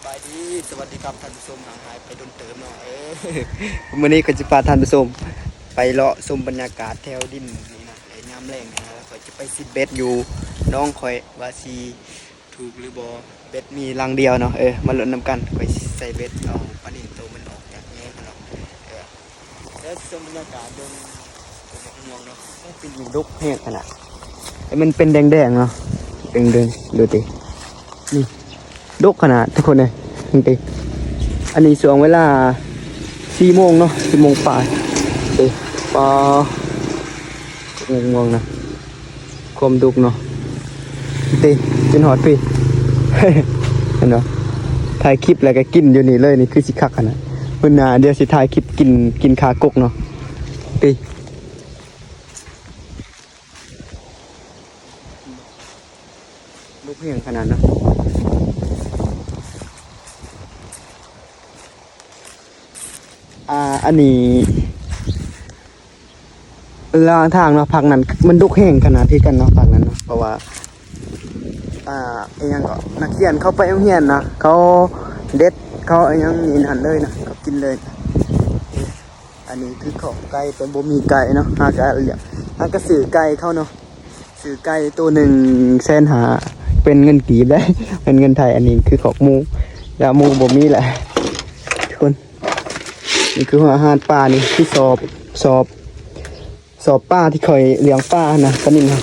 ສະບາຍດີ ສະຫວັດດີຄັບທ່ານຜູ້ຊົມ ຫ່າງຫາຍໄປດົນເຕີບເນາະ. ເອີ ມື້ນີ້ຂ້ອຍຊິພາທ່ານຜູ້ຊົມໄປເລາະຊົມບັນຍາກາດແຖວດິນນີ້ນະ ແລະ ຍາມແລງນີ້ນະ ແລ້ວຂ້ອຍຈະໄປຊິດເບັດຢູ່ໜອງ ຂ້ອຍວ່າຊິ ຖືກຫຼືບໍ່? ເບັດມີລັງດຽວເນາະ. ເອີ ມາລຸ້ນນຳກັນ ຂ້ອຍຊິໃສ່ເບັດເອົາປານິນໂຕມັນອອກຈາກແຫເນາະ. ເອີ ແລ້ວຊົມບັນຍາກາດເບິ່ງ ເປັນຫຍັງເນາະ ມັນເປັນຫຍັງດົກແຮງຂະໜາດ ແຕ່ມັນເປັນແດງໆເນາະ ເບິ່ງໆ ດູຕິ ນີ້ ດົກຂະໜາດທຸກຄົນເອີຍ ເບິ່ງຕິ. ອັນນີ້ຊ່ວງເວລາສີ່ໂມງເນາະ ສີ່ໂມງປາຍ ເອີ ປາ ງ່ວງໆນະ ຄວາມດຸກເນາະ ຕິ ກິນຮອດພີ້ ເຫັນບໍ່? ຖ່າຍຄລິບແລ້ວກໍກິນຢູ່ນີ້ເລີຍ ນີ້ຄືຊິຄັກຂະໜາດ. ມື້ໜ້າດຽວຊິຖ່າຍຄລິບກິນ ກິນຂາກົກເນາະ ຕິ. ລຸກແຮງຂະໜາດເນາະ. ອ່າ ອັນນີ້ລາງທາງເນາະ ພາກນັ້ນມັນດົກແຮງຂະໜາດຄືກັນເນາະ ພາກນັ້ນເນາະ ເພາະວ່າ ອ່າ ອີຫຍັງເກາະ ນັກຮຽນເຂົາໄປໂຮງຮຽນນະ ເຂົາເດັດ ເຂົາອີຫຍັງນີ້ນັ້ນເລີຍນະ ເຂົາກິນເລີຍ. ອັນນີ້ຄືຂອກໄກ່ ແຕ່ບໍ່ມີໄກ່ເນາະ ຫາກະລ້ຽງ ຫາກະຊື້ໄກ່ເຂົາເນາະ ຊື້ໄກ່ໂຕໜຶ່ງແສນຫ້າ ເປັນເງິນກີບເດ້ ເປັນເງິນໄທ. ອັນນີ້ຄືຂອກໝູ ແລ້ວໝູບໍ່ມີແຫຼະທຸກຄົນ. ນີ້ຄືຫົວອາຫານປາ ນີ້ຄືສອບ ສອບ ສອບປາທີ່ຂ້ອຍລ້ຽງປາຫັ້ນນະ ປານິນຫັ້ນ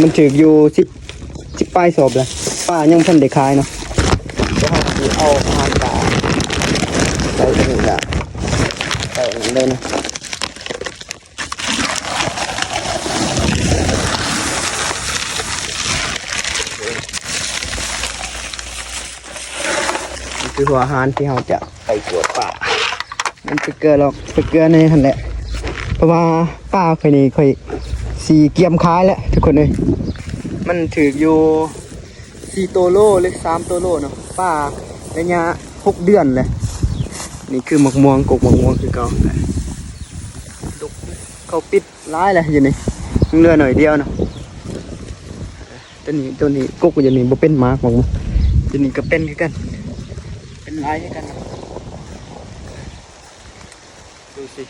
ມັນຖືກຢູ່ສິບ ສິບປາຍສອບແລ້ວ ປາຍັງບໍ່ທັນໄດ້ຂາຍເນາະ. ດຽວເຮົາຊິເອົາອາຫານປາໃສ່ອັນນີ້ລະ ໃສ່ອັນນີ້ເລີຍນະ. ນີ້ຄືຫົວອາຫານທີ່ເຮົາຈະໄປກວດປາ ມັນໄປເກືອຫຼອກ ໄປເກືອໃນຫັ້ນແຫຼະ ເພາະວ່າປາຂ້ອຍນີ້ ຂ້ອຍຊິກຽມຂາຍແຫຼະທຸກຄົນເອີຍ. ມັນຖືກຢູ່ສີ່ໂຕໂລ ຫຼື ສາມໂຕໂລເນາະ ປາໄລຍະຫົກເດືອນແຫຼະ. ນີ້ຄືໝາກມ່ວງ ກົກໝາກມ່ວງຄືເກົ່າ ດົກ ເຂົາປິດ ຫຼາຍແຫຼະຢູ່ນີ້ ຍັງເຫຼືອໜ້ອຍດຽວເນາະ. ຕົວນີ້ ຕົວນີ້ກົກຢູ່ນີ້ບໍ່ເປັນໝາກ ໝາກ ຕົວນີ້ກໍເປັນຄືກັນ ເປັນຫຼາຍຄືກັນເນາະ. ດູຊິ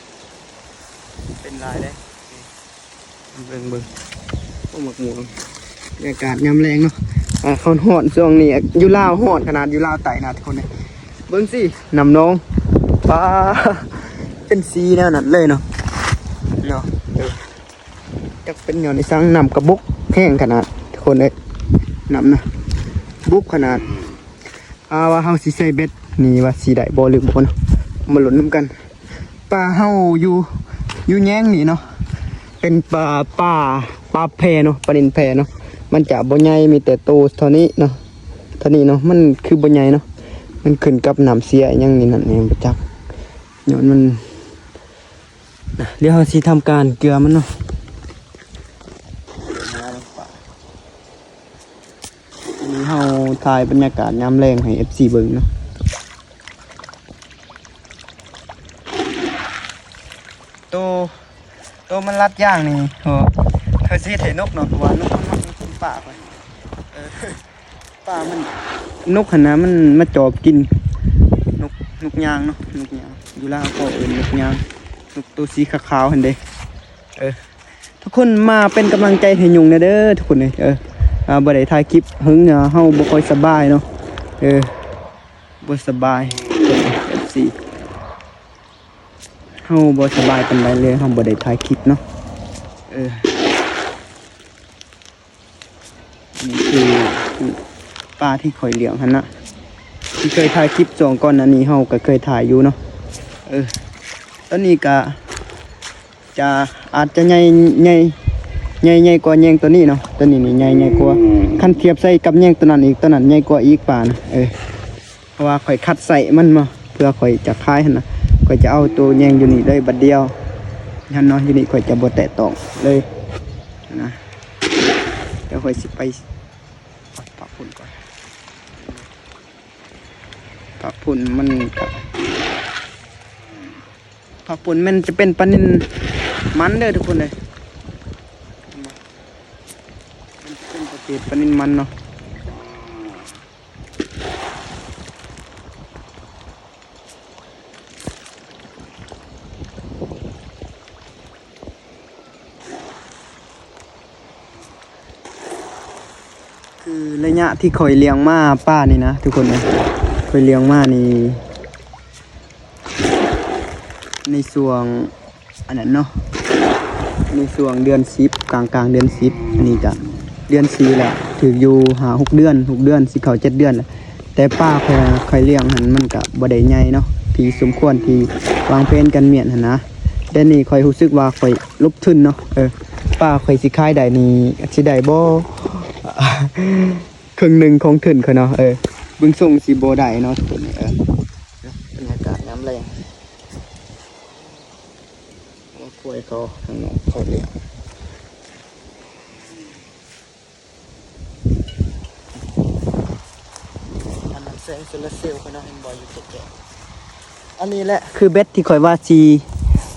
ເປັນຫຼາຍເດ້ ເບິ່ງ ເບິ່ງ ໂອ້ ໝາກມ່ວງ ບັນຍາກາດຍາມແລງເນາະ. ອາ ເຂົາຮ້ອນ ຊ່ວງນີ້ຢູ່ລາວຮ້ອນຂະໜາດ ຢູ່ລາວໃຕ້ນະທຸກຄົນເອີຍ. ເບິ່ງຊິ ນ້ຳໜອງ ປາ ເປັນສີແນວນັ້ນເລີຍເນາະ ເນາະ. ເອີ ຈັກເປັນຍ້ອນອີ່ສັງ ນ້ຳກະບົກແຮງຂະໜາດທຸກຄົນເອີຍ ນ້ຳນະ ບົກຂະໜາດ. ອາ ວ່າເຮົາຊິໃສ່ເບັດນີ້ວ່າຊິໄດ້ບໍ່ ຫຼື ບໍ່ເນາະ ມາລຸ້ນນຳກັນ. ປາເຮົາຢູ່ ຢູ່ແຍງນີ້ເນາະ ເປັນປາ ປາ ປາແພເນາະ ປານິນແພເນາະ. ມັນຈະບໍ່ໃຫຍ່ ມີແຕ່ໂຕເທົ່ານີ້ເນາະ ເທົ່ານີ້ເນາະ. ມັນຄືບໍ່ໃຫຍ່ເນາະ ມັນຂຶ້ນກັບນ້ຳເສຍອີ່ຫຍັງນີ້ນັ້ນ ຍັງບໍ່ຈັກ ຍ້ອນມັນ ດຽວເຮົາຊິທຳການເກືອມັນເນາະ. ອັນນີ້ເຮົາຖ່າຍບັນຍາກາດຍາມແລງໃຫ້ເອັຟຊີເບິ່ງເນາະ. ໂຕ ໂຕມັນລັດຢາງນີ້ ໂອ້ ເຂົາຊິເຮັດໃຫ້ນົກເນາະ ເພາະວ່ານົກມັນມັກກິນປາ. ເອີ ປາມັນ ນົກຫັ້ນນະ ມັນມາຈອບກິນ ນົກ ນົກຍາງເນາະ ນົກຍາງ ຢູ່ລາວເຂົາເອີ້ນນົກຍາງ ນົກໂຕສີຂາວໆຫັ້ນເດ້. ເອີ ທຸກຄົນມາເປັນກຳລັງໃຈໃຫ້ຍຸ່ງແດ່ເດີທຸກຄົນເອີຍ. ເອີ ອ່າ ບໍ່ໄດ້ຖ່າຍຄລິບເຫິງ ເຮົາບໍ່ຄ່ອຍສະບາຍເນາະ. ເອີ ບໍ່ສະບາຍ ເອັຟຊີ ເຮົາບໍ່ສະບາຍປານໃດເລີຍ ເຮົາບໍ່ໄດ້ຖ່າຍຄລິບເນາະ. ເອີ ນີ້ຄື ຄືປາທີ່ຂ້ອຍລ້ຽງຫັ້ນນະ ທີ່ເຄີຍຖ່າຍຄລິບຊ່ວງກ່ອນໜ້ານີ້ ເຮົາກໍເຄີຍຖ່າຍຢູ່ເນາະ. ເອີ ຕອນນີ້ກະຈະ ອາດຈະໃຫຍ່ ໃຫຍ່ ໃຫຍ່ ໃຫຍ່ກວ່າແຍງຕົວນີ້ເນາະ. ຕົວນີ້ນີ້ໃຫຍ່ ໃຫຍ່ກວ່າ ຄັນທຽບໃສ່ກັບແຍງຕົວນັ້ນອີກ ຕົວນັ້ນໃຫຍ່ກວ່າອີກປານະ. ເອີ ເພາະວ່າຂ້ອຍຄັດໄຊມັນມາ ເພື່ອຂ້ອຍຈະຂາຍຫັ້ນນະ ຂ້ອຍຈະເອົາໂຕແຍງຢູ່ນີ້ເລີຍບັດດຽວຫັ້ນເນາະ. ຢູ່ນີ້ຂ້ອຍຈະບໍ່ແຕະຕ້ອງເລີຍນະ. ດຽວຂ້ອຍຊິໄປ ປະຝຸ່ນກ່ອນ ປະຝຸ່ນມັນກະ ພາກພຸ້ນແມ່ນຈະເປັນປານິນມັນເດີທຸກຄົນເອີຍ ເຫັນບໍ່? ມັນຈະເປັນປະເພດປານິນມັນເນາະ. ໄລຍະທີ່ຂ້ອຍລ້ຽງມາປານີ້ນະທຸກຄົນເອີຍ ຂ້ອຍລ້ຽງມານີ້ ໃນຊ່ວງອັນນັ້ນເນາະ ໃນຊ່ວງເດືອນສິບ ກາງໆເດືອນສິບ ອັນນີ້ກະເດືອນສີ່ແລ້ວ ຖືກຢູ່ຫ້າຫົກເດືອນ ຫົກເດືອນ ຊິເຂົ້າເຈັດເດືອນແລ້ວ. ແຕ່ປາຂ້ອຍ ຂ້ອຍລ້ຽງຫັ້ນ ມັນກະບໍ່ໄດ້ໃຫຍ່ເນາະ ທີ່ສົມຄວນທີ່ວາງແຜນການມ້ຽນຫັ້ນນະ. ແຕ່ນີ້ຂ້ອຍຮູ້ສຶກວ່າຂ້ອຍລົງທຶນເນາະ ເອີ ປາຂ້ອຍຊິຂາຍໄດ້ນີ້ ຊິໄດ້ບໍ່ ເຄິ່ງໜຶ່ງຂອງທຶນຂ້ອຍເນາະ ເອີ ເບິ່ງຊົງຊິບໍ່ໄດ້ເນາະທຸກຄົນ ເອີ ບັນຍາກາດຍາມແລງ ງົວຄວາຍເຂົາທາງນອກເຂົາລ້ຽງ ອັນນັ້ນແສງໂຊລາເຊວຂ້ອຍເນາະ ເຫັນບໍ່ຢູ່ແຈ້ງໆ ອັນນີ້ແຫຼະຄືເບັດທີ່ຂ້ອຍວ່າຊິ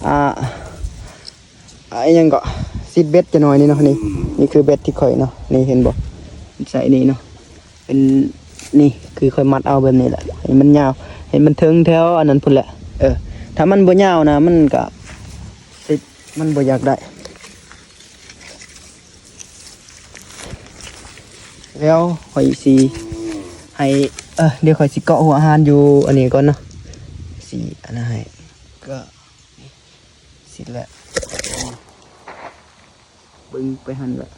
ອ່າ ອ່າ ອີຫຍັງເກາະ ຊິດເບັດຈັກໜ້ອຍນີ້ເນາະ ນີ້ ນີ້ຄືເບັດທີ່ຂ້ອຍເນາະ ນີ້ເຫັນບໍ່ ໃສ່ນີ້ເນາະ ເປັນ ນີ້ຄືຂ້ອຍມັດເອົາແບບນີ້ແຫຼະ ໃຫ້ມັນຍາວ ໃຫ້ມັນເຖິງແຖວອັນນັ້ນພຸ້ນແຫຼະ ເອີ ຖ້າມັນບໍ່ຍາວນະ ມັນກະຊິ ມັນບໍ່ຢາກໄດ້ ແລ້ວຂ້ອຍຊິໃຫ້ ເອີ ດຽວຂ້ອຍຊິເກາະຫົວອາຫານຢູ່ອັນນີ້ກ່ອນເນາະ ຊິອັນນັ້ນໃຫ້ ກະ ຊິແຫຼະ ເບິ່ງໄປຫັ້ນແຫຼະ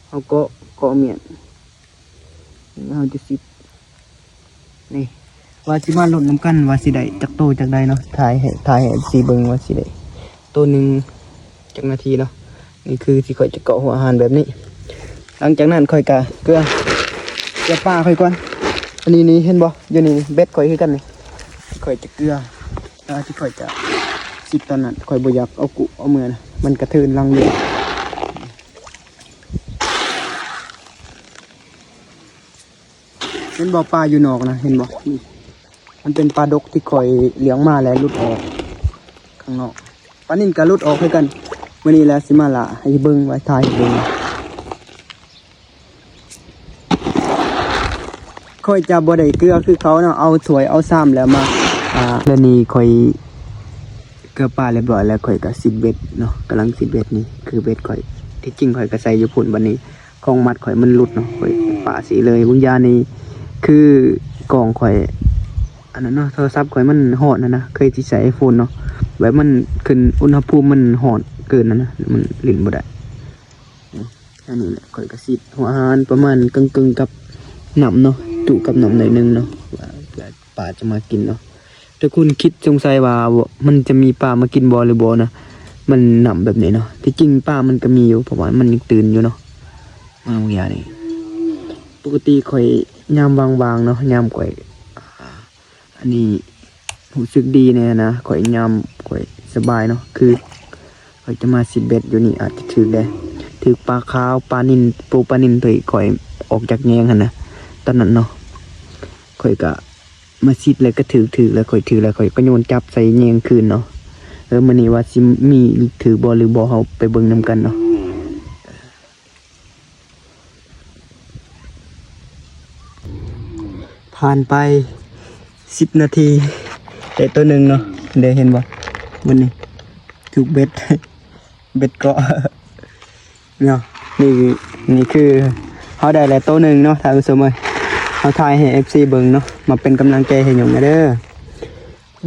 ເຮົາເກາະ ເກາະມ້ຽນ ເຮົາຈະຊິດ ນີ້ ວ່າຊິມາລຸ້ນນຳກັນວ່າຊິໄດ້ຈັກໂຕຈັກໃດເນາະ ຖ່າຍໃຫ້ ຖ່າຍໃຫ້ເອັຟຊີເບິ່ງວ່າຊິໄດ້ໂຕໜຶ່ງຈັກນາທີເນາະ. ນີ້ຄືທີ່ຂ້ອຍຈະເກາະຫົວອາຫານແບບນີ້ ຫຼັງຈາກນັ້ນຂ້ອຍກະເກືອ ເກືອປາຂ້ອຍກ່ອນ. ອັນນີ້ນີ້ເຫັນບໍ່ ຢູ່ນີ້ເບັດຂ້ອຍຄືກັນນີ້ ຂ້ອຍຈະເກືອ ເວລາທີ່ຂ້ອຍຈະຊິດຕອນນັ້ນ ຂ້ອຍບໍ່ຢາກເອົາກຸເອົາເມືອນະ ມັນກະເທີນຫຼັງເລີຍ. ເຫັນບໍ່ ປາຢູ່ນອກນະ ເຫັນບໍ່ ນີ້ ມັນເປັນປາດົກທີ່ຂ້ອຍລ້ຽງມາແລ້ວຫຼຸດອອກຂ້າງນອກ. ປານິນກະຫຼຸດອອກຄືກັນ. ມື້ນີ້ລະຊິມາລະໃຫ້ເບິ່ງ ໄວ້ຖ່າຍໃຫ້ເບິ່ງ. ຂ້ອຍຈະບໍ່ໄດ້ເກືອຄືເຂົາເນາະ ເອົາຖ້ວຍເອົາຊາມແລ້ວມາ ອ່າ ແລ້ວນີ້ຂ້ອຍເກືອປາລຽບຮ້ອຍແລ້ວ ຂ້ອຍກະຊິດເບັດເນາະ ກຳລັງຊິດເບັດ. ນີ້ຄືເບັດຂ້ອຍ ທີ່ຈິງຂ້ອຍກະໃສ່ຢູ່ພຸ້ນ ບັດນີ້ ຂອງມັດຂ້ອຍມັນຫຼຸດເນາະ ຂ້ອຍປະຊິເລີຍ. ບາງຢ່າງນີ້ຄືກ້ອງຂ້ອຍ ອັນນັ້ນເນາະ ໂທລະສັບຂ້ອຍມັນຮ້ອນຫັ້ນນະ ເຄີຍຊິໃຊ້ໄອໂຟນເນາະ ແບບມັນຂຶ້ນອຸນຫະພູມມັນຮ້ອນເກີນຫັ້ນນະ ມັນຫຼິ້ນບໍ່ໄດ້. ອັນນີ້ແຫຼະ ຂ້ອຍກະຊິດຫົວອາຫານປະມານເຄິ່ງໆກັບນ້ຳເນາະ ຈຸກັບນ້ຳໜ້ອຍໜຶ່ງເນາະ ເພື່ອປາຈະມາກິນເນາະ. ຖ້າຄຸນຄິດສົງໄສວ່າ ມັນຈະມີປາມາກິນບໍ່ຫຼືບໍ່ນະ ມັນນ້ຳແບບນີ້ເນາະ. ທີ່ຈິງປາມັນກະມີຢູ່ ເພາະວ່າມັນຍັງຕື່ນຢູ່ເນາະ. ມາບາງຢ່າງນີ້ ປົກກະຕິຂ້ອຍຍາມວ່າງໆເນາະ ຍາມຂ້ອຍ ອ່າ ອັນນີ້ຮູ້ສຶກດີແດ່ນະ ຂ້ອຍຍາມຂ້ອຍສະບາຍເນາະ ຄືຂ້ອຍຈະມາຊິດເບັດຢູ່ນີ້ ອາດຈະຖືກແດ່ ຖືກປາຂາວ ປານິນ ໂປ ປານິນໂຕທີ່ຂ້ອຍອອກຈາກແຍງຫັ້ນນະ ຕອນນັ້ນເນາະ. ຂ້ອຍກະ ມາຊິດແລ້ວກະຖືກ ຖືກແລ້ວຂ້ອຍຖືກແລ້ວຂ້ອຍກະໂຍນຈັບໃສ່ແຍງຄືນເນາະ. ເອີ ມື້ນີ້ວ່າຊິມີຖືກບໍ່ຫຼືບໍ່ ເຮົາໄປເບິ່ງນຳກັນເນາະ. ຜ່ານໄປສິບນາທີ ໄດ້ໂຕໜຶ່ງເນາະ. ເດ້ ເຫັນບໍ່ ມື້ນີ້ຖືກເບັດ ເບັດເກາະເນາະ. ນີ້ ນີ້ຄືເຮົາໄດ້ແລ້ວໂຕໜຶ່ງເນາະທ່ານຜູ້ຊົມເອີຍ. ເຮົາຖ່າຍໃຫ້ເອັຟຊີເບິ່ງເນາະ ມາເປັນກຳລັງໃຈໃຫ້ຫຍຸ້ງແດ່ເດີ.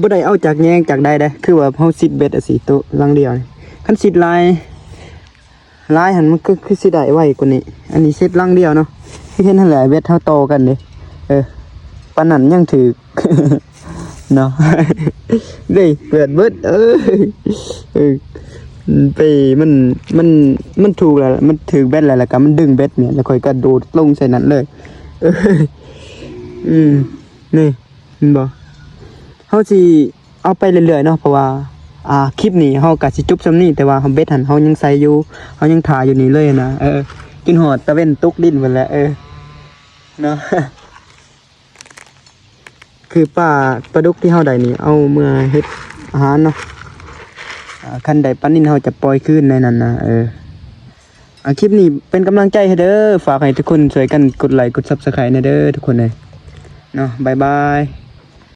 ບໍ່ໄດ້ເອົາຈາກແຍງຈາກໃດເດ້ ຄືວ່າເຮົາຊິດເບັດຈັ່ງຊີ້ ໂຕຫຼັງດຽວນີ້. ຄັນຊິດຫຼາຍ ຫຼາຍຫັ້ນມັນກະຄືຊິໄດ້ໄວກວ່ານີ້. ອັນນີ້ຊິດຫຼັງດຽວເນາະ ຄືເຫັນຫັ້ນແຫຼະ ເບັດເຮົາຕໍ່ກັນເດ້. ເອີ ປານນັ້ນຍັງຖືກ ເນາະ ເດ້ ເປີດເບິດ ເອີ ເອີ ໄປ ມັນ ມັນ ມັນຖືກແລ້ວ ມັນຖືກເບັດແລ້ວ ແລ້ວກະມັນດຶງເບັດນີ້ ແລ້ວຂ້ອຍກະໂດດລົງໃສ່ນັ້ນເລີຍ. ເອີ ອືມ ນີ້ ເຫັນບໍ່ ເຮົາຊິເອົາໄປເລື້ອຍໆເນາະ ເພາະວ່າ ອ່າ ຄລິບນີ້ເຮົາກະຊິຈົບສ່ຳນີ້ ແຕ່ວ່າເຮົາ ເບັດຫັ້ນເຮົາຍັງໃສ່ຢູ່ ເຮົາຍັງຖ້າຢູ່ນີ້ເລີຍນະ. ເອີ ຈົນຮອດຕາເວັນຕົກດິນພຸ້ນແຫຼະ ເອີ ເນາະ. ຄືປາ ປາດຸກທີ່ເຮົາໄດ້ນີ້ ເອົາເມືອເຮັດອາຫານເນາະ. ອ່າ ຄັນໄດ້ປານິນເຮົາຈະປ່ອຍຄືນໃນນັ້ນນະ. ເອີ ອ່າ ຄລິບນີ້ເປັນກຳລັງໃຈໃຫ້ເດີ ຝາກໃຫ້ທຸກຄົນຊ່ວຍກັນກົດໄລກົດ Subscribe ແດ່ເດີທຸກຄົນເອີຍເນາະ. ບາຍບາຍ.